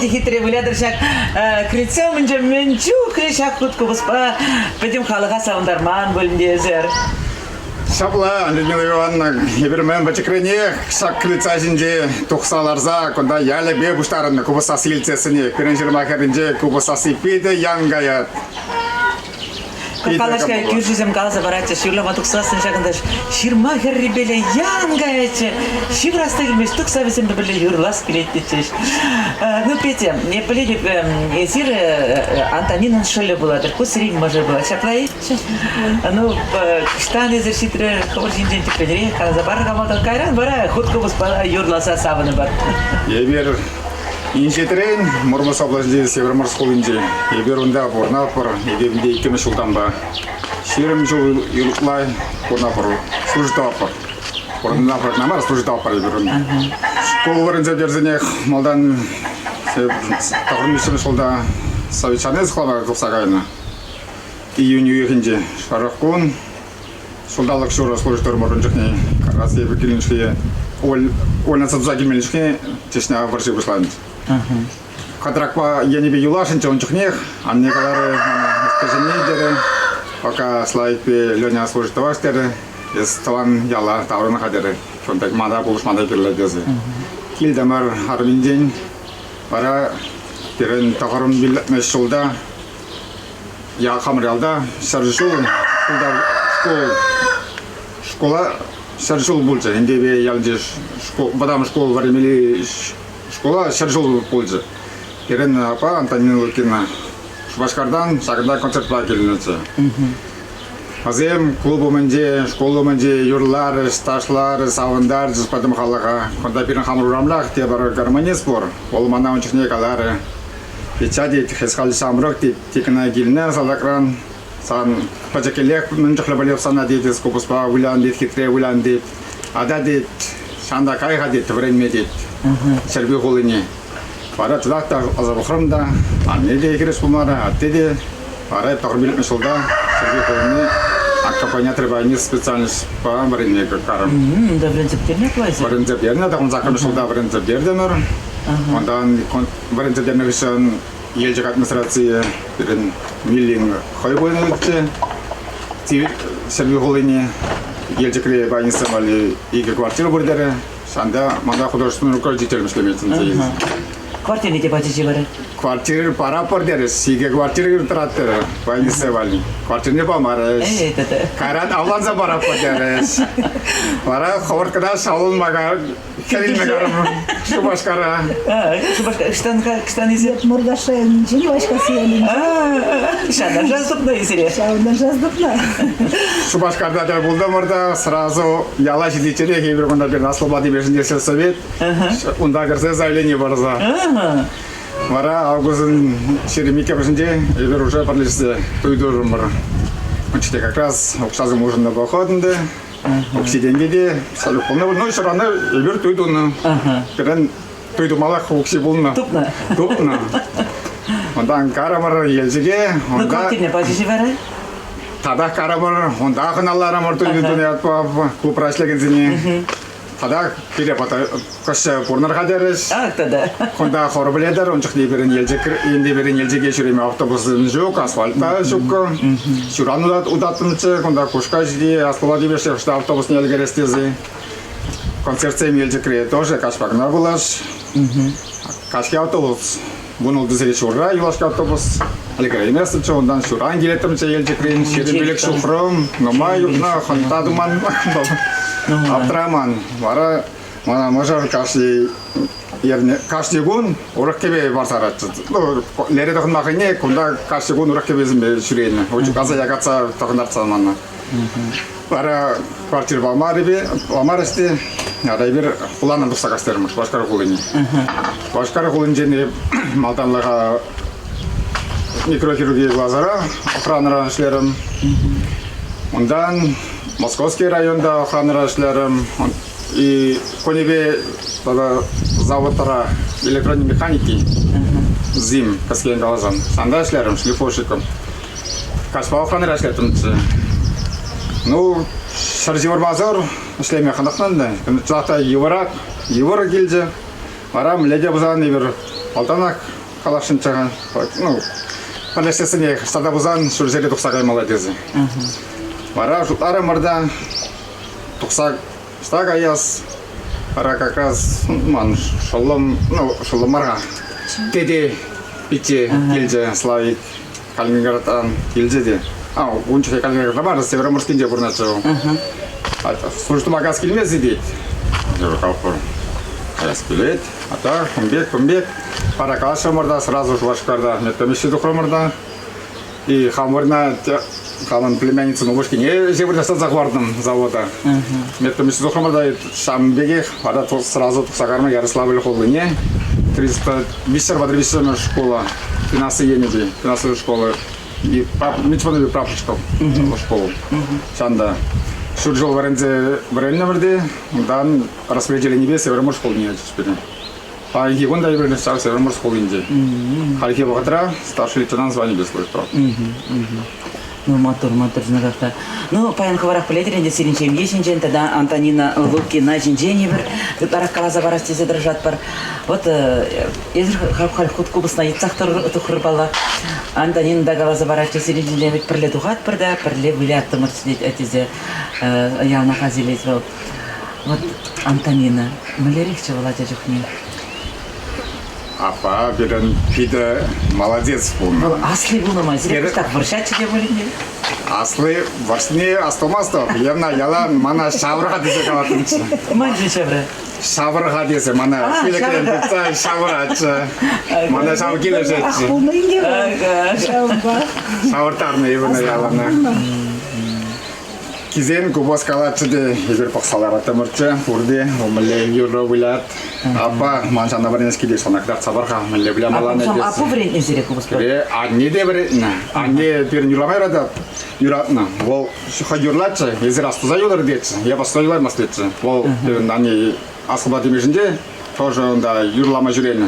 те хитре вылятӑр ҫак крыльца умӗнче мӗн чухлӗ ҫак хут купӑспа пӗтӗм халӑха савӑнтарман пуль тесӗр. Ҫапла, Людмила Ивановна, эпир мӗн пӗчӗкренех ҫак крыльца ҫинче тухса ларса кунта ялӗпе пуҫтарӑннӑ купӑс сасси илтсессӗнех пирӗн ҫырма хӗрринче купӑс сасси питӗ ян каять. Калаҫка кӳршӗсем каласа паратчӗҫ, юрлама тухсассӑн ҫакӑнта ҫырма хӗррипеле ян каятчӗ. Ҫывӑрас та килмест, тухса вӗсемпе пӗрле юрлас килет тетчӗҫ. Ну, Петя, эп пӗлетӗп, эсир Антонинӑн шӑллӗ пулатӑр, ку сирӗн мӑшӑр пулать. Ҫапла-и? Ну, ӑҫтан эсир ҫитрӗр, хӑвӑр ҫинчен тӗплӗнрех каласа парӑр-ха малтан. Кайран вара хут купӑспа юрласа савӑнӑпӑр. Эпир инҫетрен Мурманск облаҫӗнчи Североморск хулинче. Эпир унта пурӑнатпӑр. Эпир ӗнтӗ иккӗмӗш ҫултанпа. 20 ҫул ытла пурӑнатпӑр, служить тӑватпӑр. Пурӑнатпӑр кӑна мар, служить тӑватпӑр эпир унта. Школ вӗренсе пӗтерсенех малтан 93 ҫулта Совет Ҫарне сыхлама тухса кайнӑ. Июнь уйӑхӗнче шӑрӑх кун. Ҫулталӑк ҫурӑ служить турӑмӑр ун чухне. Как раз эпир килнӗ чухне Ольна туса килмен чухне Чечня вӑрҫи пуҫланчӗ. Контрактпа енӗпе юлашӑнччӗ ун чухнех. Анне каларӗ мана, кӗҫӗнни терӗ. Пока Славикпе Леня служить тӑвас терӗ. Эс тӑван яла таврӑн-ха терӗ. Ҫавӑн пек мана пулӑшма та кирлӗ тесе. Килтӗмӗр арминчен. Вара пирӗн тӑхӑрӑн пиллӗкмӗш ҫулта хамӑр ялта 100 ҫул шкулта шкул школа 100 ҫул пулчӗ. Ӗнтӗ ялӗнче школ, вӑтам школ вӗренмелли школа 100 ҫул пулчӗ. Ирина аппа Антонина Лукина Шупашкартан ҫакӑнта концертпа килнӗччӗ. Вӗсем клуб умӗнче, школ умӗнче юрларӗҫ, ташларӗҫ, савӑнтарчӗҫ пӗтӗм халӑха. Кунта пирӗн хамӑр урамрах тепӗр гармонист пур. Вӑл мана ун чухне каларӗ. Петя тет, эс халь ҫамрӑк тет, тек ӑна килнӗ салтакран. Сан пӗчӗккӗлех мӗн чухлӗ пӗлеп сана тет, эс купӑспа вылян тет, хитре вылян тет. Ата тет, ҫанта кай-ха тет, вӗренме тет. Ҫӗрпӳ хулине. Вара тӑтах та аса пӑхрӑм та, анне те хирӗҫ пулмарӗ, атте те. Вара 95 ҫулта Ҫӗрпӳ хулине аккомпаниатор баянист специальностьпа вӗренме карӑм. Унта вӗренсе пӗтернӗ пулайсӑр? Вӗренсе пӗтернӗ, 98 ҫулта вӗренсе пӗтертӗмӗр. Унтан вӗренсе пӗтернӗ хыҫҫӑн Елчӗк администрацийӗ пирӗн Миллин хӑй пынӑччӗ. Ҫӗрпӳ хулине Елчӗкри больница валли икӗ квартира пур терӗ. Ҫанта мана художественный руководитель ӗҫлеме чӗнсе илчӗ. Квартирне те пачӗҫ-и вара? Квартира парапӑр терӗҫ, икӗ квартира тӑрат терӗ больница валли. Квартирне памарӗҫ. Кайран авланса парапӑр терӗҫ. Вара хӑвӑрт кӑна шалунма Хӗр илме карӑм Шупашкара. Шупашкар ӑҫтан-ха, ӑҫтан илсе? Муркаш районӗнчен, Ваҫкасси ялӗнчен. Ҫавна шанс тупнӑ сире? Ҫавна шанс тупнӑ. Шупашкарта тӗл пултӑмӑр та сразу яла ҫитичченех эпир кунта пирӗн Аслӑ Тимешӗнче сельсовет. Унта кӗрсе заявлени парса. Вара августӑн 22-мӗшӗнче эпир уже пӗрлешсе туй турӑмӑр. Учитель как раз укҫасем улшӑннӑ поход ӗнтӗ. Укҫи-тенки те салют пулнӑ. Ну, все равно эпир туй тунӑ. Пирӗн туй тумаллах укҫи пулнӑ. Тупнӑ. Тупнӑ. Унтан карӑмӑр Елчӗке. Ну, квартирне пачӗҫ-и вара? Татах карӑмӑр, унта хӑналарӑмӑр туй тунӑ ятпа клубра ӗҫлекенсене. Тата пире кӑшчӗ пурнӑр-ха терӗҫ. Ах, тата. Кунта хор пӗлетӗр, ун чухне пирӗн Елчӗк, енте пирӗн Елчӗке ҫӳреме автобуссем ҫук, асфальт та ҫуккӑ. Ҫуран утаттӑмччӗ, кунта Кушка ҫити Аслӑ Тимеш автобусне ӗлкӗрес тесе. Концертсем Елчӗкре тоже каҫпа кӑна пулас. Каҫхи автобус 16 сехет ҫурра юлашки автобус ӗлкӗрейместӗмччӗ, унтан ҫуран килеттӗмччӗ Елчӗкрен, 25 ҫухрӑм, нумай юхнӑ, хӑнта туман, аптраман. Вара мана мӑшӑр кашни эрне, кашни кун урӑх кӗпе парса паратчӗ. Ну, лере тӑхӑнма хӑйне, кунта кашни кун урӑх кӗпесемпе ҫӳренӗ. Учукаса якатса тӑхӑнтартса мана. Вара квартира памарӗ памарӗҫ те, ара эпир хулана тухса кастарӑмӑр, Шупашкар хулине. Шупашкар хулинчен малтанлӑха микрохирургия глазара охранӑра ӗҫлерӗм. Унтан Московский районта охранӑра ӗҫлерӗм. И кунӗпе тата заводра электромеханики ЗИМ, кӗскен каласан, ҫанта ӗҫлерӗм шлифовщиком. Каҫпа охранӑра ӗҫлеттӗмччӗ. Ну, ҫӗр ҫывӑрмасӑр ӗҫлеме хӑнӑхнӑ ӗнтӗ. Чӑнах та йывӑрах, йывӑр килчӗ. Вара мӗнле те пулсан эпир Малтанах каласшӑнччӗ-ха. Ну, пӗрлешсессӗнех ӑҫта та пулсан ҫурҫӗре тухса каймалла тесе. Вара шутларӑмӑр та тухса ӑҫта каяс? Вара как раз ман шӑллӑм, ну, шӑллӑм мар-ха, тете пичче килчӗ Славик Калининградран килчӗ те. А, ун чухне Калининградра мар, Североморскинче пурӑнатчӗ вӑл. Служба тума каяс килмест тет. Каяс килет. А так, кун пек, кун пек. Вара калаҫрӑмӑр та сразу Шупашкарта медкомисси тухрӑмӑр та. И хамӑрна хамӑн племянницӑн упӑшкине ӗҫе вырнаҫтарса хӑвартӑм завода. Медкомисси тухрӑмӑр та ҫавӑн пекех вара сразу тухса карма Ярославль хулине 300 школа финансы енӗпе финансовая школа и митчманови прапорщиков школу. Ҫавӑнта ҫур ҫул вӗренсе вӗреннӗ вӗрте, унтан распределенипе Североморск школине ячӗҫ пире. Паянхи кун та эпир ҫав Североморск хулинче. Хальхи вӑхӑтра старший лейтенант званипе служба. Ну, маттур, маттур, чӑнахах та. Ну, паян хӑвӑрах пӗлетӗр ӗнтӗ сирӗн ҫемье ҫинчен тата Антонина Лукина ҫинчен эпир ытларах каласа парас тесе тӑрӑшатпӑр. Вот эсир халь хут купӑсна йӑтсах тухрӑр паллах. Антонина та каласа паратчӗ сирӗн ҫинчен вӗт пӗрле тухатпӑр та пӗрле выляттӑмӑр тесе яланах аса илет вӑл. Вот Антонина, мӗнлерехчӗ вӑл ача чухне? Аппа пирӗн питӗ молодец пулнӑ. Вӑл асли пулнӑ май сире кӑштах вӑрҫатчӗ те пулин те. Асли вӑрҫни астумастӑп. Явна ялан мана ҫавӑр-ха тесе калаттӑмччӗ. Мӗншӗн ҫавра? Ҫавӑр-ха тесе мана пилӗкрен тытса ҫавӑратчӗ. Мана ҫав килӗшетчӗ. Ах пулнӑ ӗнтӗ вӑл. Ҫавӑнпа. Ҫавӑрттарнӑ Ивана яланах. Кисен купӑс калатчӗ те эпир пӑхса лараттӑмӑрччӗ пурте. Мӗнле юрӑ вылят. Аппа, ман сана вӗренес килет, сана кӑтартса пар-ха, мӗнле вылямалланӑ тесе. Аппу вӗрентнӗ сире купӑспа? Пире анне те вӗрентнӗ. Анне пирӗн юрлама юратать, юратнӑ. Вӑл хӑй юрлатчӗ, эсир астуса юлӑр тетчӗ. Я астуса юлаймасть тетчӗ. Вӑл пирӗн анне Аслӑпа Тимешӗнче тоже унта юрлама ҫӳренӗ.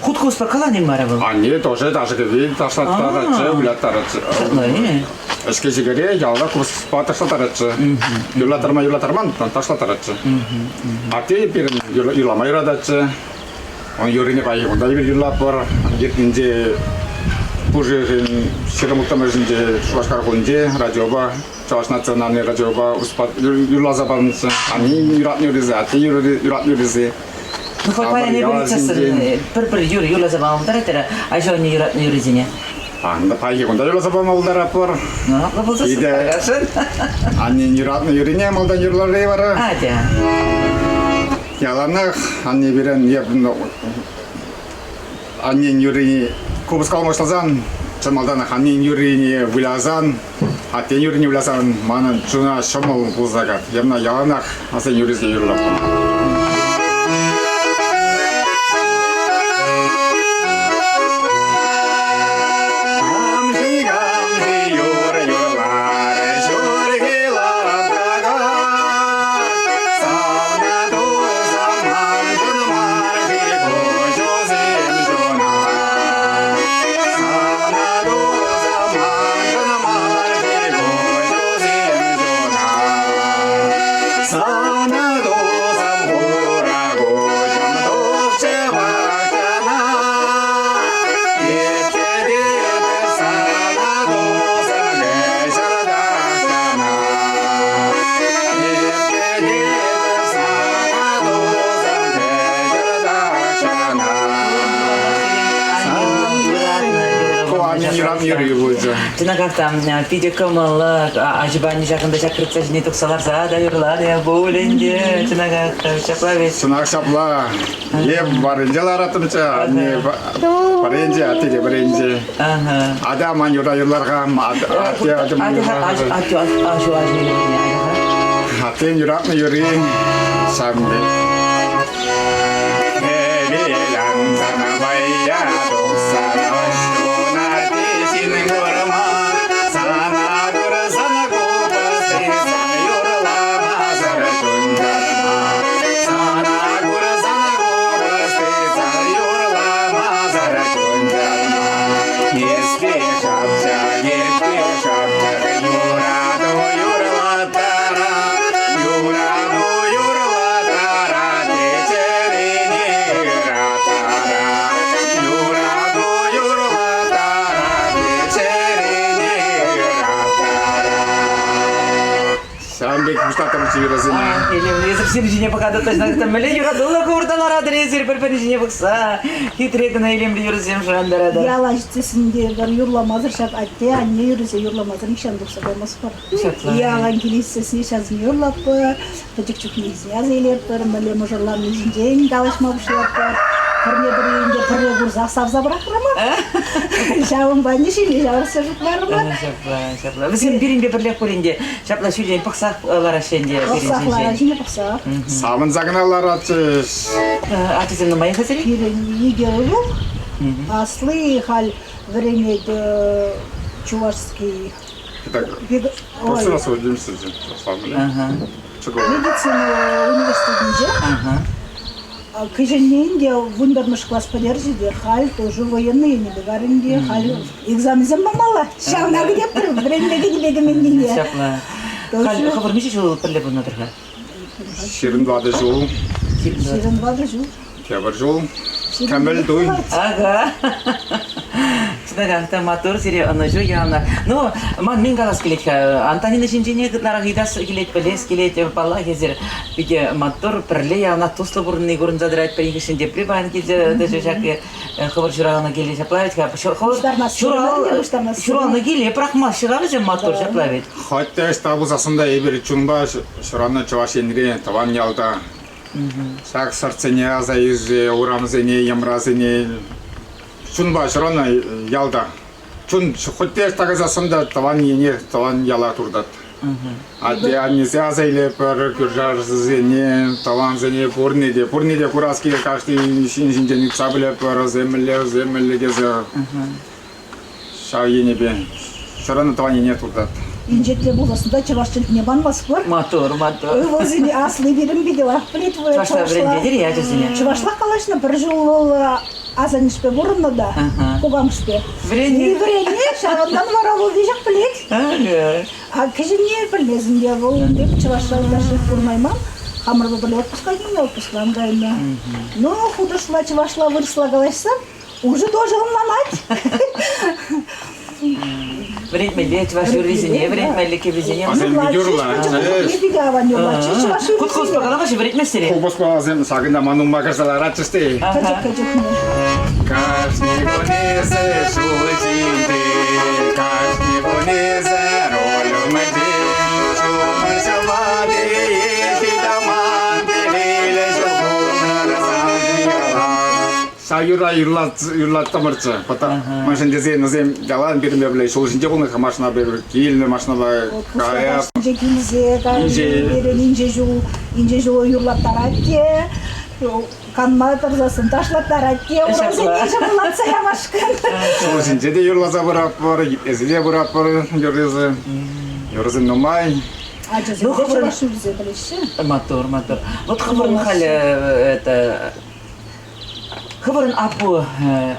Хут купӑспа калани мар вӑл? Анне тоже ташӑ кӗвви ташлаттаратчӗ, выляттаратчӗ. Ӗҫке-ҫикӗре ялта купӑспа ташлаттаратчӗ. Юрлаттарма юрлаттарман, ташлаттаратчӗ. Атте пирӗн юрлама юрататчӗ. Он юррине пай унта эпир юрлатпӑр. Иртнинче пушӑ ҫырӑмлӑттӑмӗшӗнче Шупашкар хулинче радиопа Чӑваш национальный радиопа юрласа панӑччӗ. Анне юратнӑ юррисем, атте юратнӑ юррисем. Ну, хоть паян эпир часӑн пӗр-пӗр юр юрласа пама пултаратӑр, аҫу-анне юратнӑ юррисене. Анда паянхи кунта юрласа пама пултаратпӑр. Ну, апла пулса сӑтарасшӑн. Аннен юратнӑ юррине малтан юрларӗ вара. Атя. Яланах анне пирӗн аннен юррине купӑс калама пуҫласан, чӑн малтанах аннен юррине вылясан, аттен юррине вылясан манӑн чуна ҫӑмӑл пулса кать. Явна яланах асен юррисене юрлаттӑм. Камши-камши юр юрларӗ ҫурхи лаптака. Савнӑ тусӑм маншӑн мар-ши куҫусем ҫуна. Савнӑ тусӑм маншӑн мар-ши куҫусем ҫуна. Савнӑ тусӑм хура куҫӑм тухчӗ вахтана. Иртсе тетӗп сана тусӑм кӗҫӗр тахҫана. Иртсе тетӗп сана тусӑм кӗҫӗр тахҫана. Анне юратнӑ юрри пулчӗ. Чӑнахах та питӗ кӑмӑллӑ. Аҫупа анне ҫакӑнта ҫак крыльца ҫине тухса ларса та юрларӗ пуль ӗнтӗ. Чӑнахах та ҫапла вӗт. Чӑнах ҫапла. Е варринче лараттӑмччӗ, анне варринче, атте те варринче. Ата ман юра юрлар-ха, атте атте ман юрлар-ха. Атте аҫу аҫу Аттен юратнӑ юрри ҫавӑн пек. Хӗвел ансан вӑййа тухсан ӑҫтуна ҫын курма сана курсан купӑсти сан юрламасӑр чунтарма сана курсан купӑсти сан юрламасӑр чунтарма Еспе шапча, еспе шапча, юрату юрлаттара, юрату юрлаттара, течерене ыраттара. пек пуҫлаттӑмӑрччӗ юрӑсене. Илемлӗ эсир ҫын ҫине пӑхатӑр та мӗнле юратуллӑ хурта ларатӑр эсир пӗр-пӗрин ҫине пӑхса. Хитре кӑна илемлӗ юрӑсем шӑрантаратӑр. Яла ҫитсессӗн те пӗр юрламасӑр ҫак атте, анне юррисем юрламасӑр нихҫан тухса каймастпӑр. Ҫапла. Ялан килессесне ҫавсене юрлатпӑр, пӗчӗк чухнехисене аса илетпӗр, мӗнле мӑшӑрланни ҫинчен калаҫма пуҫлатпӑр. Пӗрне-пӗри ӗнтӗ пӗрре курсах савса пӑрахрӑмӑр. Ҫавӑнпа ӗнтӗ ҫемье ҫавӑрса шутларӑмӑр. Ҫапла, ҫапла. Вӗсем пирӗнпе пӗрлех пулин те ҫапла ҫӳлтен пӑхсах лараҫҫӗ ӗнтӗ пирӗн Пӑхсах ҫинчен. лараҫҫӗ, пӑхсах. Савӑнса кӑна ларатчӗҫ. Ачасем нумай-ха сирӗн? Пирӗн икӗ ывӑл. Асли халь вӗренет Чувашский Прошлый раз увидимся. Медицина университетӗнче. Кӗҫӗннин те 11-мӗш класс пӗтерчӗ те, халь тоже военный енӗпе вар ӗнтӗ, халь экзаменсем памалла. Ҫавна кӗтетпӗр, вӗренме кӗнипе кӗменнине. Ҫапла. Халь хӑвӑр миҫе ҫул пӗрле пурӑнатӑр-ха? 24 ҫул. 24 ҫул. Тепӗр ҫул. Кӗмӗл туй. Ага. Чӑнахах та маттур сире ӑнӑҫу яланах. Ну, ман мӗн калас килет-ха? Антонина ҫинченех ытларах ыйтас килет, пӗлес килет. Паллах, эсир питӗ маттур, пӗрле яланах туслӑ пурӑнни курӑнса тӑрать. Пӗрин хыҫҫӑн тепри паян килсе тӑчӗ ҫак хӑвӑр ҫуралнӑ киле ҫапла вӗт-ха. Ҫуралнӑ киле пӑрахмаҫҫӗ-ха вӗсем маттур, ҫапла вӗт. Хоть те ӑҫта пулсассӑн та эпир чунпа ҫуралнӑ Чӑваш Енре, тӑван ялта. Ҫак сӑртсене аса илсе, урамсене, йӑмрасене чунпа ҫуралнӑ ялта. Чун хоть те ӑҫта кайсассӑн та тӑван ене, тӑван яла туртать. Атте-аннесе аса илетпӗр, кӳршӗ-аршӑсене, тӑвансене пурне те, пурне те курас килет, кашни ҫын ҫинчен ыйтса пӗлетпӗр, вӗсем мӗнле, вӗсем мӗнле тесе. Ҫав енӗпе ҫӑрӑннӑ тӑван ене туртать. Инҫетре пуласса та чӑваш чӗлхине манмастпӑр. Маттур, маттур. Ывӑлсене асли пирӗн питӗ лайӑх пӗлет. Чӑвашла вӗрентетӗр-и ачасене? Чӑвашлах калаҫнӑ пӗр ҫул асаннӗшпе пурӑннӑ та, кукамӑшпе. Вӗреннӗ. Вӗреннӗ, ҫавӑнтан вара вӑл веҫех пӗлет. А кӗҫӗнни пӗлмесен те вӑл ун пек чӑвашла ытлашши курмайман. Хамӑр пӗрле отпуска килнӗ, отпускран кайнӑ. Ну, хутӑшла чӑвашла, вырӑсла калаҫсан уже тоже ӑнланать. Вӗрентмелле чӑваш юррисене, вӗрентмелле кӗвӗсене. Питӗ аван юрлатчӗҫ чӑваш юррисене. Хут купӑспа калама-ши вӗрентместӗр-и? Купӑспа ҫакӑнта ман умма кӗрсе ларатчӗҫ те. Пӗчӗккӗ чухне. Кашни кун эсӗ ҫул ҫинче, кашни кун эсӗ руль умӗнче. Ҫумӑр ҫӑвать-и, ҫил-тӑман, телейлӗ ҫул пултӑр сан ялан. Ҫав юрра юрлаттӑмӑрччӗ. Мӗншӗн тесен вӗсем ялан пирӗнпе пӗрле ҫул ҫинче пулнӑ-ха машинапа килнӗ машинапа кая. Инҫе килсе кайнӑ инҫе ҫул инҫе ҫул юрлаттарать те канма тӑрсассӑн ташлаттарать те урасене ҫапӑлатса ямашкӑн. Ҫул ҫинче те юрласа пыратпӑр, итлесе те пыратпӑр юррисем. Юрӑсем нумай. Ачасем те чӑваш юррисем пӗлеҫҫӗ. Маттур, маттур. Вот хӑвӑрӑн халӗ это Хӑвӑрӑн аппу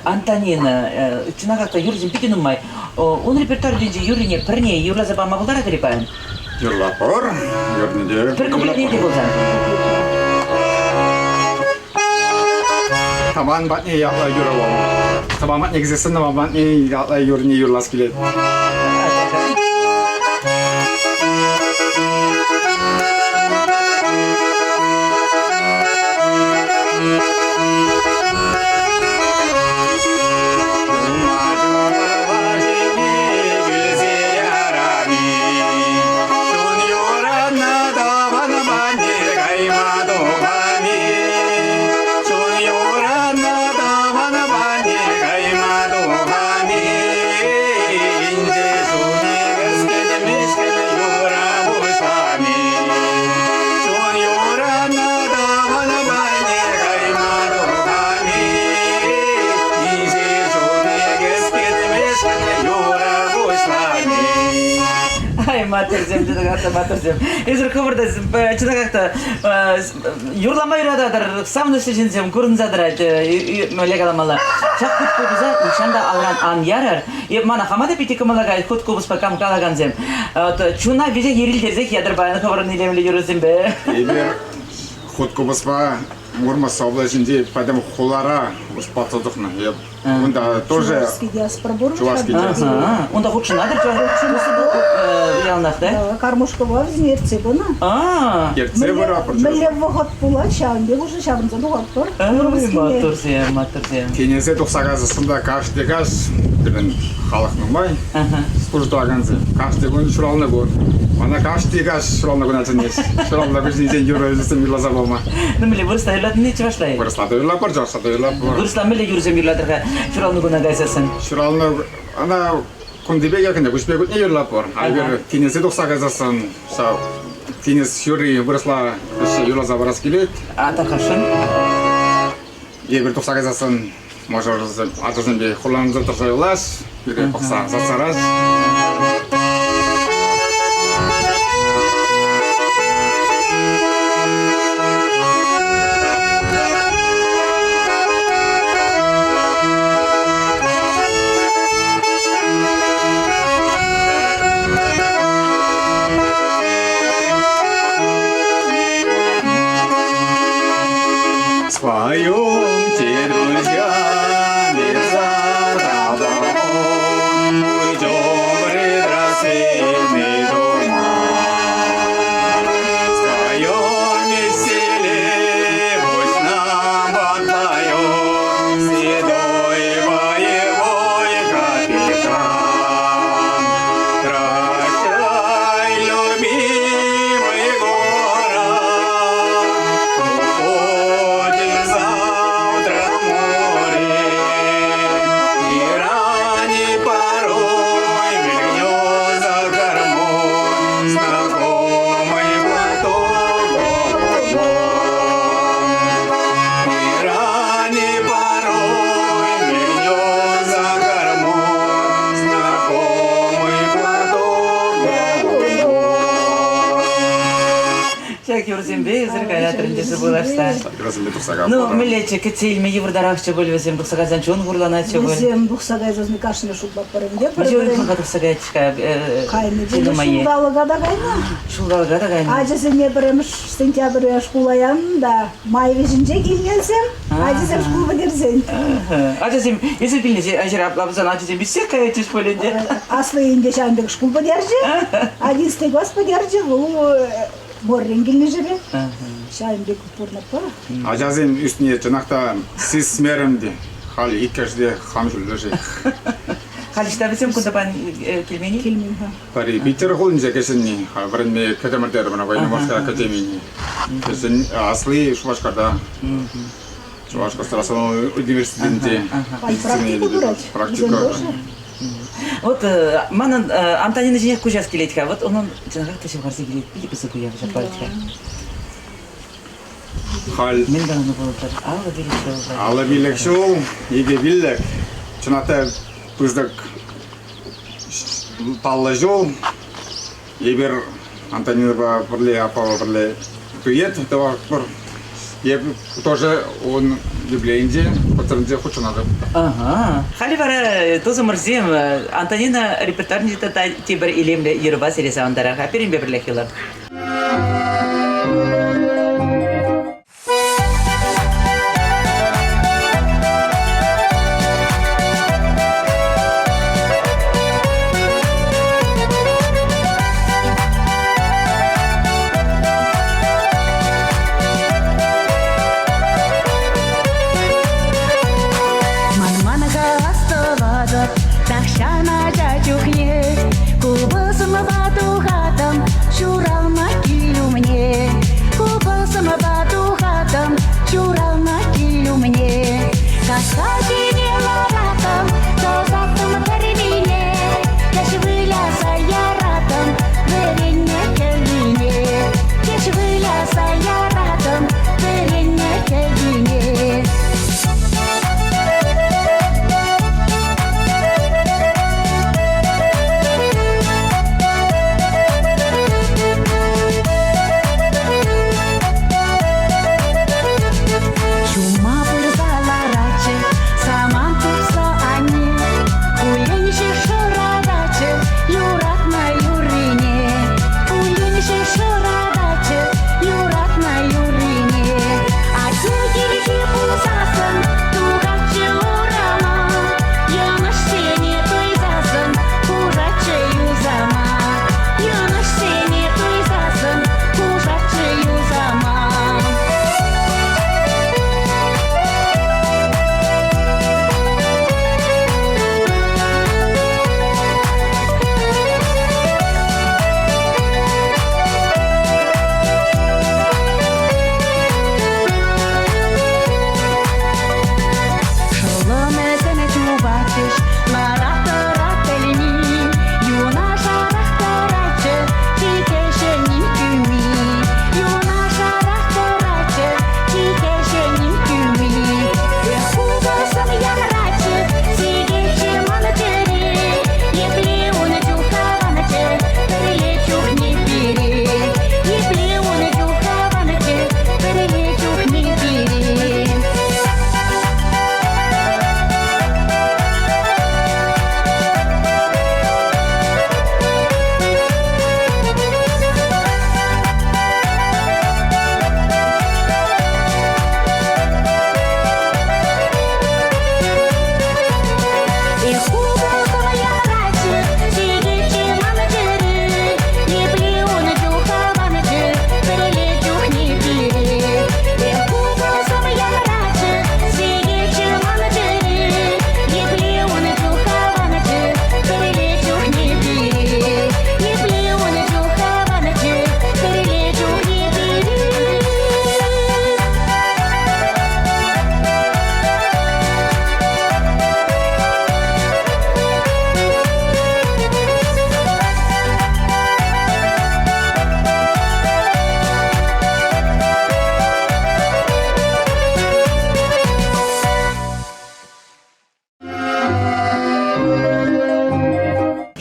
Антонина чӑнахах та юрӑсем питӗ нумай. Ун репертуарӗнчи юррине пӗрне юрласа пама пултаратӑр-и паян? Юрлатпӑр. Юрни те. Пӗр куплетне те пулсан. Тӑван патне ятлӑ юрӑ вӑл. Тӑван патне кӗсессӗн тӑван патне ятлӑ юррине юрлас килет. Ай, матӑрсем, чӑнахах та матӑрсем. Эсир хӑвӑр та чӑнахах та юрлама юрататӑр, савӑнӑҫлӑ ҫынсем курӑнса тӑрать, мӗнле каламалла. Ҫак хут купӑса нихҫан та алран ан ярӑр. Эп мана хама та питӗ кӑмӑла каять хут купӑспа кам калакансем. Чуна веҫех ирӗлтерсех ятӑр паян хӑвӑрӑн илемлӗ юрӑсемпе. Эпир хут купӑспа. Мурманск облаҫӗнчи пӗтӗм хулара патса тухнӑ. Эп унта тоже Чувашский диаспора пур. Чувашский диаспора. Унта хутшӑнатӑр яланах, да? Кармушкӑпа вӗсене ертсе пынӑ. Ертсе пыратпӑр. Мӗнле вӑхӑт пулать, ҫавӑн пек уже ҫаврӑнса тухатпӑр. Маттурсем, маттурсем. Тинӗсе тухса кайсассӑн та кашни каҫ пирӗн халӑх нумай служба тӑвакансем. Кашни кун ҫуралнӑ кун. Мана кашни каҫ ҫуралнӑ куна чӗнеҫ. Ҫуралнӑ кун юрӑсем юрласа пама. Ну, мӗнле вырӑсла юрлатни чӑвашла? Вырӑсла та юрлатпӑр, чӑвашла та юрлатпӑр. Вырӑсла мӗнле юрӑсем юрлатӑр-ха ҫуралнӑ куна кайсассӑн? Ҫуралнӑ ӑна кунти пекех ӗнтӗ куҫ пек юрлатпӑр. А эпир тинӗсе тухса кайсассӑн ҫав тинӗс юрри вырӑсла юрласа парас килет. А тархасшӑн? Эпир тухса кайсассӑн мӑшӑрсем ачасемпе хурланса тӑрса юлас, пире пӑхса сарас. Споемте, друзья, мирза он, Уйдем в предрассветный туман. Споем веселее, пусть нам подпоет Седой боевой капитан. Прощай, любимый город, Уходим завтра в море, И ранней порой мелькнет за кормой Знакомый платок голубой. И ранней порой мелькнет за кормой Знакомый платок голубой. Ҫак юрсемпе эсир каятӑр тесе пулашса. Юрсемпе тухса кайнӑ. Ну, мӗнлеччӗ, кӗтсе илме йывӑртарахчӗ пуль вӗсем тухса кайсан чун хурланатчӗ пуль. Вӗсем тухса кайсан кашни шутлатпӑр ӗнтӗ. Мӗншӗн уйӑхлӑха тухса каять-ха? Кайнӑ тенӗ ҫулталӑка та кайнӑ. Ҫулталӑка та кайнӑ. Ачасене пӗрремӗш сентябрьте шкула янӑ та май вӗҫӗнче килнӗсем, ачасем шкул пӗтерсен. Ачасем, эсир килнӗ ҫӗре апла пулсан ачасем ӳссех каятчӗҫ пуль ӗнтӗ. Аслӑ ӗнтӗ ҫавӑн пек шкул пӗтерчӗ, одиннадцатый класс пӗтерчӗ, вӑл Моррен килнӗ ҫӗре. Ҫавӑн пек пурӑнатпӑр. Ачасем ӳсни чӑнах та сисмерӗм те. Халь иккӗш те хам ҫуллӗ-ши. Халь ӑҫта вӗсем кунта килмен-и? Килмен-ха. Пӗри Питер хулинче кӗҫӗнни, вӗренме кӗтӗмӗр терӗмӗр военно-морская академине. Кӗҫӗн асли Шупашкарта. Чӑваш государственный университетӗнче Практика пырать. Практика. Вот манӑн Антонина ҫинех куҫас килет-ха. Вот унӑн чӑнахах та ҫывхарса килет. Питӗ пысӑк уяв ҫапла вӗт-ха. Халь Мӗн каланӑ пулӑттӑр? 55 ҫул. 55 ҫул, икӗ пиллӗк. Чӑнах та пысӑк паллӑ ҫул. Эпир Антонинӑпа пӗрле, аппапа пӗрле дуэт тӑватпӑр. Эп тоже ун юбилейӗнче, концертӗнче хутшӑнатӑп. Ага. Халӗ вара тусӑмӑрсем Антонина репертуарне тата тепӗр илемлӗ юрӑпа сире савӑнтарар-ха. Пирӗнпе пӗрлех юлӑр. Манман-ха астӑватӑп тахҫан ача чухне купӑсӑмпа тухатӑм ҫуралнӑ кил умне. Купӑсӑмпа тухатӑм ҫуралнӑ кил умне. Касса ҫине ларатӑм, тӑсаттӑм пӗрмине. Кӗҫ выляса яратӑм вӗреннӗ кӗввине. Кӗҫ выляса яратӑм вӗреннӗ кӗввине. Ҫума пырса ларатчӗ.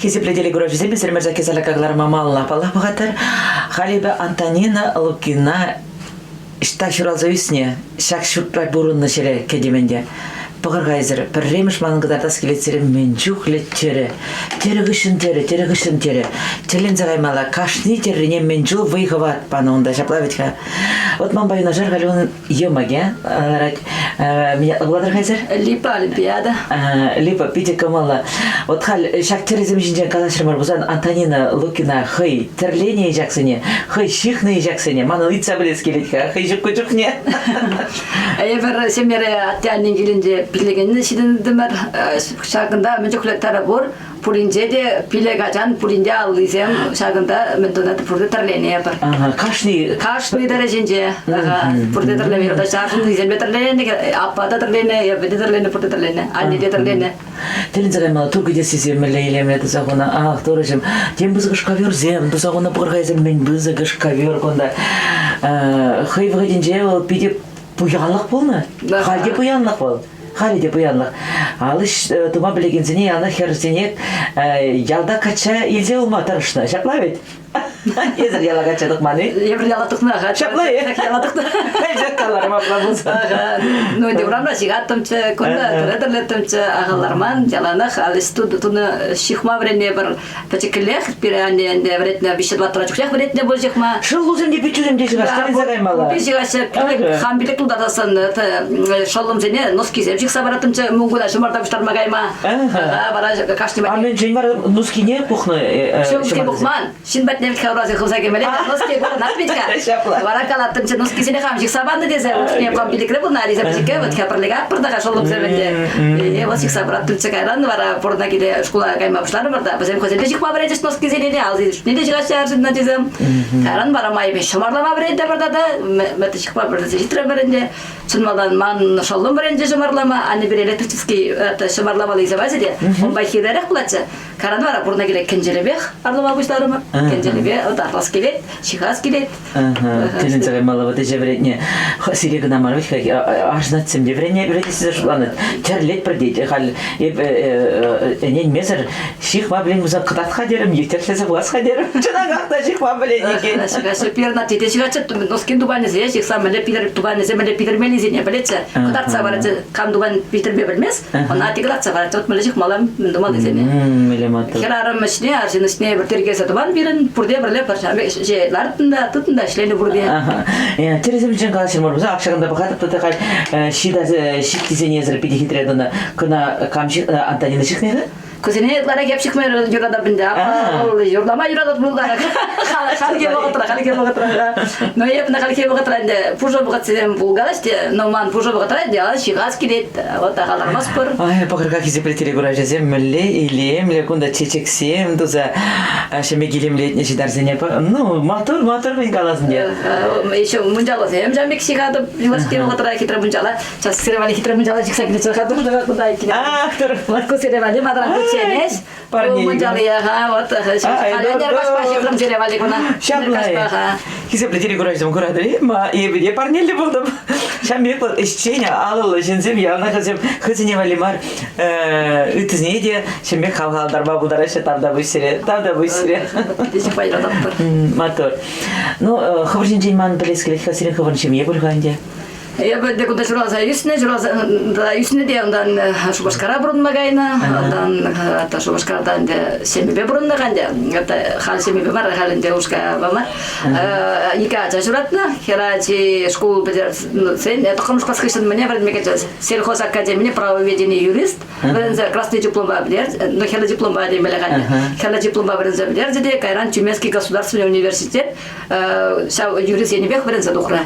Хисеплӗ телекуравҫӑсем, эсир Мирза Кисаляка кӑларма малалла паллах пӑхаттӑр. Халь эпӗ Антонина Лукина ӑҫта ҫуралса ӳснӗ, ҫак ҫуртра пурӑннӑ ҫӗре кӗтӗм ӗнтӗ. Пӑхӑр-ха эсир, пӗрремӗш манӑн кӑтартас килет сире мӗн чухлӗ тӗрӗ. Тӗрӗ хыҫҫӑн тӗрӗ, тӗрӗ хыҫҫӑн тӗрӗ. Тӗлӗнсе каймалла, кашни тӗррине мӗн чул вӑй-хӑват панӑ унта, ҫапла вӗт-ха. Вот манпа юнашар халь унӑн йӑмӑкӗ ларать. Меня вулатӑр-ха эсир? Липа Олимпиада. Липа, питӗ кӑмӑллӑ. Вот халь ҫак тӗрӗсем ҫинчен калаҫрӑмӑр пулсан Антонина Лукина хӑй тӗрленӗ ҫаксене, хӑй ҫыхнӑ ҫаксене манӑн ыйтса пӗлес килет-ха, хӑй ҫук ку чухне. Эпир ҫемьере атте-аннен килӗнче пиллекенне ҫитӗнтӗмӗр. Ҫакӑнта мӗн чухлӗ тӗрӗ пур, пуринче те пилӗк ачан пуринте аллисем ҫакӑнта мӗн тунӑ пурте тӗрленӗ эпир. Кашни Кашни тӗрӗ ҫинче пурте тӗрленӗ. Арҫыннисемпе тӗрленӗ, аппа та тӗрленӗ, эпӗ те тӗрленӗ, пурте тӗрленӗ, анне те тӗрленӗ. Тӗлӗнсе каймалла, тур кӗтессисем мӗнле илемлӗ туса хунӑ. Ах, турӑҫӑм, тем пысӑкӑш ковёрсем туса хунӑ пӑр-хайсем мӗн пысӑкӑш ковёр кунта. Хӑй вӑхӑтӗнче вӑл питӗ пуянлӑх пулнӑ. Халь те пуянлӑх вӑл. Халӗ те пуянлӑх. Алӑҫ тума пӗлекенсене яланах хӗрсене ялта качча илсе юлма тӑрӑшнӑ. Ҫапла вӗт? Эсӗр яла качча тухман-и? Эпир яла тухнӑ, ага. Ҫапла-и? Яла тухнӑ. Ҫак каларӑм апла пулсан. Ага. Ну, ӗнтӗ урамра ҫыхаттӑмччӗ, кунта тӗрӗ тӗрлеттӗмччӗ, ахалларман. Яланах алӗҫ тунӑ ҫыхма вӗреннӗ пӗр пӗчӗккӗлех. Пире анне ӗнтӗ вӗрентнӗ, виҫҫӗ-тӑваттӑра чухнех вӗрентнӗ пуль ҫыхма. Шӑллусем те пиччӳсем те ҫыхаҫ, тӗлӗнсе каймалла. Пи ҫыхаҫҫӗ. Хам пилӗк тултарсассӑн шӑллӑмсене носкисем ҫыхса параттӑмччӗ, мункуна ҫӑмарта пуҫтарма кайма. Вара кашни А мӗншӗн вара нускине пухнӑ? Носки пухман. Ҫын патне вӗт-ха урасем хывса кӗмелле, носки курӑнать вӗт-ха. Ҫапла. Вара калаттӑмччӗ, носкисене хам ҫыхса панӑ тесе, ушне хам пилӗкре пулнӑ, Алиса пӗчӗкке вӗт-ха пӗрле каппӑр та-ха шӑллӑмсем ӗнтӗ. Вӑл ҫыхса пыраттӑмччӗ кайран вара пурӑна киле шкула кайма пуҫларӑмӑр та, вӗсем хӑйсем те ҫыхма вӗренчӗҫ носкисене те, алсишне те ҫыхаҫҫӗ арҫын ачисем. Кайран вара майӗпе ҫӑмарлама вӗрентӗмӗр тата, мӗт ҫыхма вӗренсе ҫитрӗмӗр ӗнтӗ. Чӑн малтан ман шӑллӑм вӗренчӗ ҫӑмарлама, анне пире электрический ҫӑмарламалли илсе пачӗ те, унпа хиререх пулатчӗ. Каран вара пурӑна киле кӗнчелепех арлама пуҫларӑмӑр. Кӗнчелепе ытарлас килет, ҫыхас килет. Тӗлӗнсе каймалла вот ӗҫе вӗрентнӗ. Сире кӑна мар вӗт-ха, арҫынсем те вӗреннӗ, вӗренессе шутланать. Тӗрлетпӗр тет. Халь эп ӗненмесӗр ҫыхма пӗлен пулсан кӑтарт-ха терӗм, тӗрлесе пулас-ха терӗм. Чӑнахах та ҫыхма пӗлет иккен. Ҫыхаҫҫӗ. Пирӗн тете ҫыхатчӗ, носкин тупанӗсене ҫыхса мӗнле питӗр тупанӗсем мӗнле питӗрмеллисене пӗлетчӗ. Кӑтартса паратчӗ. Кам тупан питӗрме пӗлмест, ӑна те кӑтартса паратчӗ. Вот мӗнле ҫыхмалла, мӗн тумаллисене. Мӗнле маттур. Хӗрарӑм ӗҫне, арҫын ӗҫне пӗр тиркесе тӑван пирӗн. Пурте пӗрле пӗр ҫе ларттӑн та, тыттӑн та ӗҫленӗ пурте. Тӗрӗсем ҫинчен калаҫрӑмӑр пулсан, ак ҫакӑнта пӑхатӑп та халь ҫиттисене эсӗр питӗ хитре тунӑ. Кӑна кам Антонина ҫыхнӑ-ха? Кусене ытларах эп ҫыхма юратап ӗнтӗ. Юрлама юратап ытларах. Хальхи вӑхӑтра, хальхи вӑхӑтра. Но эп на хальхи вӑхӑтра ӗнтӗ пушӑ вӑхӑтсем пулкалаҫ те, но ман пушӑ вӑхӑтра ӗнтӗ ҫыхас килет, вот ахалармастпӑр. Ай, пӑхӑр-ха хисеплӗ телекуравҫӑсем, мӗнле илемлӗ кунта чечексем туса ҫемье килемлетнӗ ҫитарсене. Ну, матур, матур мӗн калас ӗнтӗ. Еще мунчаласем ҫам пек ҫыхатӑп юлашки вӑхӑтра хитре мунчала. Сейчас сире хитре мунчала ҫыхса килсе хатӑр кунта иккене. Ах, Ку сире валли матран кучченеҫ. Парне. Мунчалыяха, вот. Ӗнер каҫпа ҫыхрӑм сире валли куна. Ҫапла. Хисеплӗ телекуравҫӑсем куратӑр-и? Ма эпӗ те парнеллӗ пултӑм. Ҫам пек вӑл ӗҫчен, алӑллӑ ҫынсем яланах вӗсем хӑйсене валли мар, ыттисене те ҫын пек хавхалантарма пултараҫҫӗ. Тавтапуҫ сире. Тавтапуҫ сире. Маттур. Ну, хӑвӑр ҫинчен ман пӗлес килет-ха, сирӗн хӑвӑрӑн ҫемье пуль-ха ӗнтӗ. Эпӗ те кунта ҫуралса ӳснӗ, ҫуралса ӳснӗ те унтан Шупашкара пурӑнма кайнӑ. Унтан Шупашкарта ӗнтӗ ҫемьепе пурӑннӑ ӗнтӗ. Халь ҫемьепе мар, халь ӗнтӗ ушкӑпа мар. Икӗ ача ҫуратнӑ. Хӗр ачи шкул пӗтерсен, тӑххӑрмӗш класс хыҫҫӑн мӗне вӗренме кӗчӗ? Сельхозакадемине правоведени юрист. Вӗренсе красный дипломпа пӗтерчӗ, ну, хӗрлӗ дипломпа темелле халь. Хӗрлӗ дипломпа вӗренсе пӗтерчӗ те кайран Тюменский государственный университет ҫав юрист енӗпех вӗренсе тухрӗ.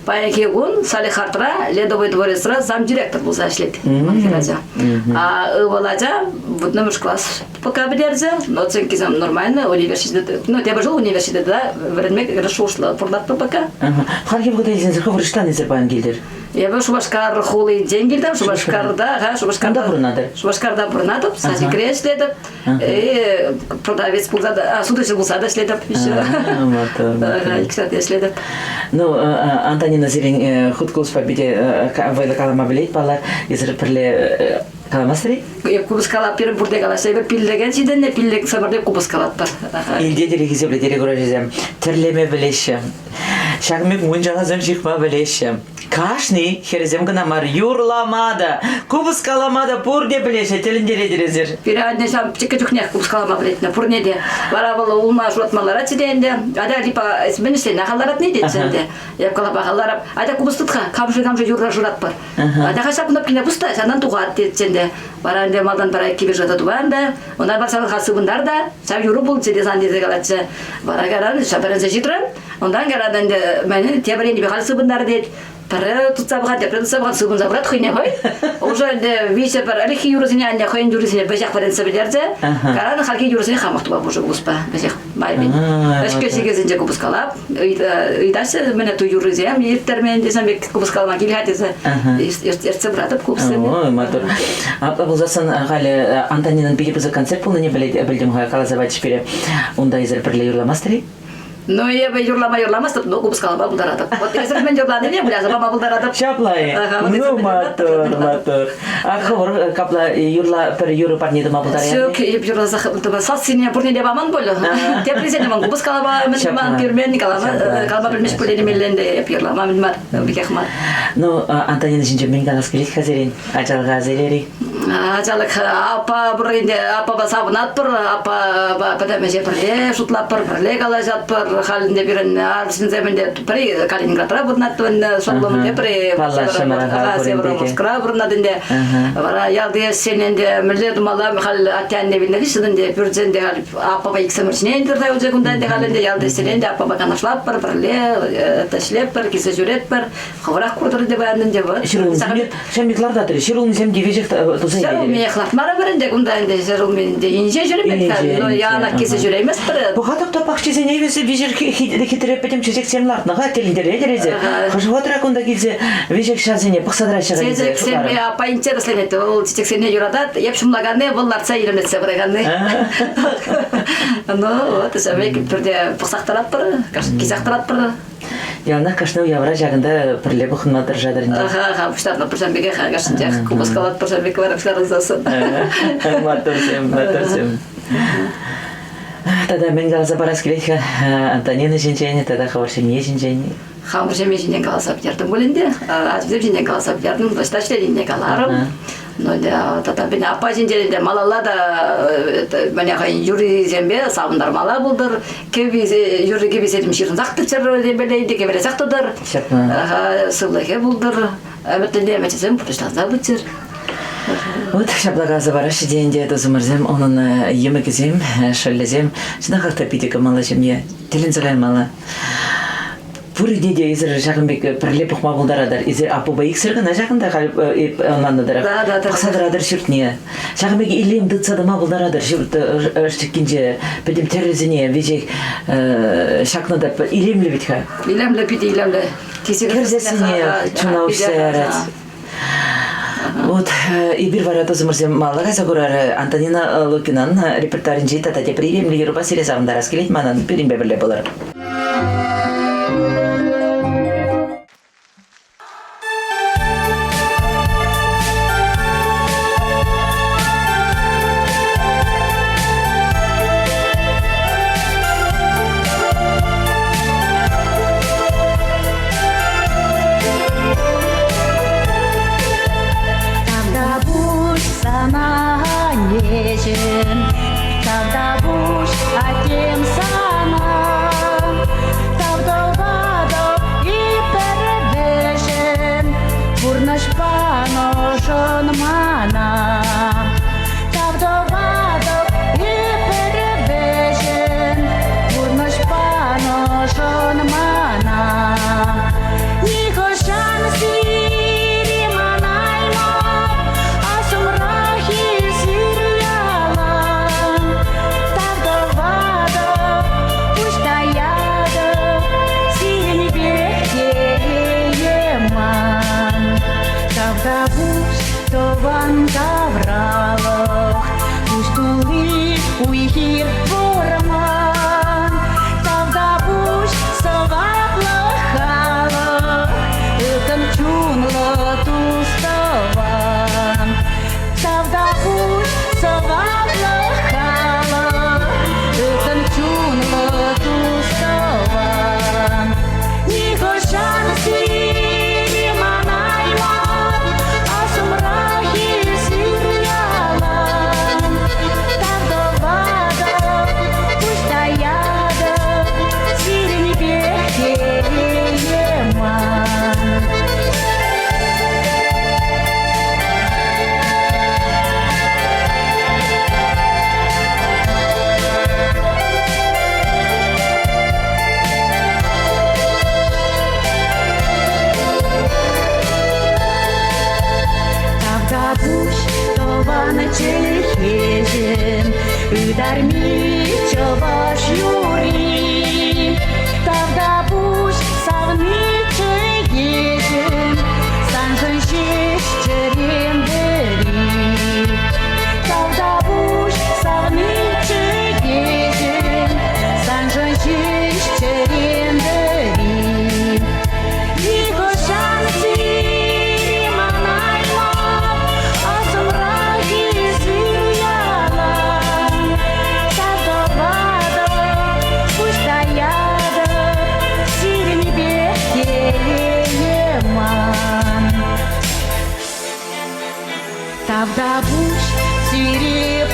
Паянхи кун Салехардра Ледовый дворецра замдиректор пулса ӗҫлет ман хӗрача. А ывӑл ача вуннӑмӗш класс пока пӗтерчӗ, оценкисем нормально, университет, ну, тепӗр ҫул университета вӗренме шухӑшлӑ пурӑнатпӑр пока. Хальхи вӑхӑта илсен хӑвӑр ӑҫтан эсир паян килтӗр? Эпӗ Шупашкар хулинчен килтӗм, Шупашкарта, ха, Шупашкарта пурӑнатӑр? Шупашкарта пурӑнатӑп, садикре ӗҫлетӗп. Продавец пулса та, сутуҫӑ пулса та ӗҫлетӗп еще. Иксӗр те ӗҫлетӗп. Ну, Антонина сирӗн хут кулӑшпа питӗ вӑйлӑ калама пӗлет, паллах. Эсир пӗрле Каламастӑр-и? Эп купӑс калап, пирӗн пурте калаҫҫӗ. Эпир пиллӗкен ҫитӗннӗ, пиллӗк сӑмӑрте купӑс калатпӑр. Илтетӗр-и хисеплӗ телекуравҫӑсем, тӗрлеме пӗлеҫҫӗ. Ҫакӑн пек мунчаласем ҫыхма пӗлеҫҫӗ. Кашни хӗрсем кӑна мар, юрлама та, купӑс калама та пурте пӗлеҫҫӗ, тӗлӗнтеретӗр эсир. Пире анне ҫав пӗчӗккӗ чухнех купӑс калама вӗрентнӗ, пурне те. Вара вӑл улма шуратма ларатчӗ те ӗнтӗ. Атя, типа, мӗн ӗҫлен, ахаль ларатни тетчӗ ӗнтӗ. Эп калапа ахаль ларап. Атя купӑс тыт-ха, кам-ши, кам-ши юрра шыратпӑр. Атя ҫак кнопкине пус та, ҫанан тухать тетчӗ ӗнтӗ. Вара ӗнтӗ малтан пӗр кивӗ шӑтӑ тупа ӗнтӗ. Ӑна парсан сыпӑнтар та, ҫав юрӑ пулчӗ те сан тесе калатчӗ. Вара кайран ҫав вӗренсе ҫитрӗм. Унтан кайран ӗнтӗ мӗн тепӗр енӗпе халь сыпӑнтар тет. Пӗрре тытса пӑхать, тепре тытса пӑхать, сыпӑнса пырать хӑйне хӑй. Уже ӗнтӗ виҫӗ пӗр ӗлӗкхи юрӑсене анне хӑйӗн юррисене веҫех вӗрентсе пӗтерчӗ. Кайран хальхи юрӑсене хамах тума пушӑ купӑспа веҫех майӗпен. Ӗҫкӗ ҫикесенче купӑс калап. Ыйтаҫҫӗ мӗне ту юррисем ирттермен тесем пек купӑс калама кил-ха тесе ертсе пыратӑп купӑссене. Ой, маттур. Апла пулсассӑн халӗ Антонинӑн питӗ пысӑк концерт пулнине пӗлтӗм-ха, каласа пачӗҫ пире. Унта эсир пӗрле юрламастӑр-и? Ну, эпӗ юрлама юрламастӑп, но купӑс калама пултаратӑп. Вот эсир мӗн юрланине выляса пама пултаратӑп. Ҫапла-и? Ну, маттур, маттур. А хӑвӑр капла юрла пӗр юрӑ парне тума пултараятӑр? Ҫук, эп юрласа сассине пурне те паман пуль. Теприсене ман купӑс калама мӗн ман пӳрмен, калама калама пӗлмест пуль темелле ӗнтӗ эп юрлама мӗн мар, пекех мар. Ну, Антонина ҫинчен мӗн калас килет-ха сирӗн? Ачалӑха аса илер-и? Ачалӑх аппа пур ӗнтӗ, аппапа савӑнатпӑр, аппапа пӗтӗм ӗҫе пӗрле шутлатпӑр, пӗрле калаҫатпӑр. Халь ӗнтӗ пирӗн арҫынсем ӗнтӗ пӗри Калининградра пурӑнать ӗнтӗ, шӑллӑм тепри Североморскра пурӑнать ӗнтӗ. Вара ялти ӗҫсен ӗнтӗ мӗнле тумалла, халь атте-анне вилнӗ хыҫҫӑн ӗнтӗ пӳртсен ӗнтӗ халь аппапа иксӗмӗр ҫине ӗнтӗ тӑрса юлчӗ кунта ӗнтӗ халь ӗнтӗ ялти ӗҫсене ӗнтӗ аппапа канашлатпӑр, пӗрле ӗҫлетпӗр, килсе ҫӳретпӗр. Хӑвӑрах куртӑр ӗнтӗ паян ӗнтӗ вӑт. Ҫӗрулмисем ҫемье лартатӑр. Ҫӗрулмисем те веҫех туса илетӗр. Ҫӗрулмиех лартмарӑмӑр ӗнтӗ кунта ӗнтӗ ҫӗрулми ӗнтӗ инҫе ҫӳремет-ха. Но яланах килсе ҫӳрейместпӗр. Пӑхатӑп та пахчисене вӗсем веҫех хитре пӗтӗм чечексем лартнӑ-ха, тӗлӗнтеретӗр эсӗ. Хӑш вӑхӑтра кунта килсе веҫех ҫавсене пӑхса тӑраҫҫӗ-ха Чечексемпе аппа интересленет. Вӑл чечексене юратать. Эп ҫумлаканни, вӑл лартса илемлетсе пыраканни. Ну, вот, ҫав пек пӳрте пӑхсах тӑратпӑр, килсех тӑратпӑр. Яланах кашни уявра ҫакӑнта пӗрле пухӑнма тӑрӑшатӑр ӗнтӗ. Аха, аха, пуҫтарнӑ пӑрҫан пекех кашнинчех купӑс калат пӑрҫан пек вара пуҫтарӑнсассӑн. Маттурсем, маттурсем. Тата мӗн каласа парас килет-ха Антонина ҫинчен тата хӑвӑр ҫемье ҫинчен? Хамӑр ҫемье ҫинчен каласа пӗтертӗм пуль ӗнтӗ. Ачасем ҫинчен каласа пӗтертӗм, ӑҫта ӗҫленине каларӑм. Ну, тата пине аппа ҫинчен ӗнтӗ малалла та мӗне хӑйӗн юррисемпе савӑнтармалла пултӑр. Кӗввисем, юрри кӗввисем ҫырӑнсах тӑччӑр темелле ӗнтӗ, кӗвӗлесех тӑтӑр. Сывлӑхӗ пултӑр. Ӗмӗтлене ӗмӗчӗсем пурнӑҫланса пыччӑр. Вот ҫапла каласа параҫҫӗ те ӗнтӗ тусӑмӑрсем, унӑн йӑмӑкӗсем, шӑллӗсем. Чӑнахах та питӗ кӑмӑллӑ ҫемье. Тӗлӗнсе каймалла. Пурне те эсир ҫакӑн пек пӗрле пӑхма пултаратӑр. Эсир аппупа иксӗр кӑна ҫакӑнта халь ӑнланнӑ тӑрӑх. Да, да, да. Пӑхса тӑратӑр ҫуртне. Ҫакӑн пек илем тытса тӑма пултаратӑр ҫурт ӑш-чиккинче. Пӗтӗм тӗрӗсене веҫех ҫакнӑ та илемлӗ вӗт-ха. Илемлӗ, питӗ илемлӗ. Кӗрсессине чуна уҫса ярать. Вот эпир вара тусӑмӑрсем малла кайса курар Антонина Лукинан репертуарӗнчи тата тепри илемлӗ юрӑпа сире савӑнтарас килет манӑн. Пирӗнпе пӗрле пулӑр. Тавтапуҫ сана, аннеҫӗм, тавтапуҫ аттем сана. Тав тӑватӑп пӗр вӗҫӗм, пурнӑҫ панӑшӑн мана. Тав тӑватӑп пӗр вӗҫӗм, пурнӑҫ панӑшӑн мана. Нихӑҫан сире манаймӑп, асӑмрах эсир ялан. Тав тӑватӑп, пуҫ таятӑп, сирӗн пек телее ман. Тавтапуҫ тӑван тавралӑх, пуҫ тулли уй-хир вӑрман. Тавтапуҫ сӑваплӑ халӑх, ылтӑн чунлӑ тус-тӑван. Тавтапуҫ. Тӑван чӗлхеҫӗм, ытарми чӑваш юрри. Тавтапуҫ савни чӗкеҫӗм, саншӑн ҫеҫ чӗрем вӗри. Тавтапуҫ савни чӗкеҫӗм, саншӑн ҫеҫ чӗрем вӗри. Нихӑҫан сире манаймӑп, асӑмра эсир ялан. Татӑлатӑп, пуҫ таятӑп, сирӗнпе телее ман. Тавтапуҫ сире.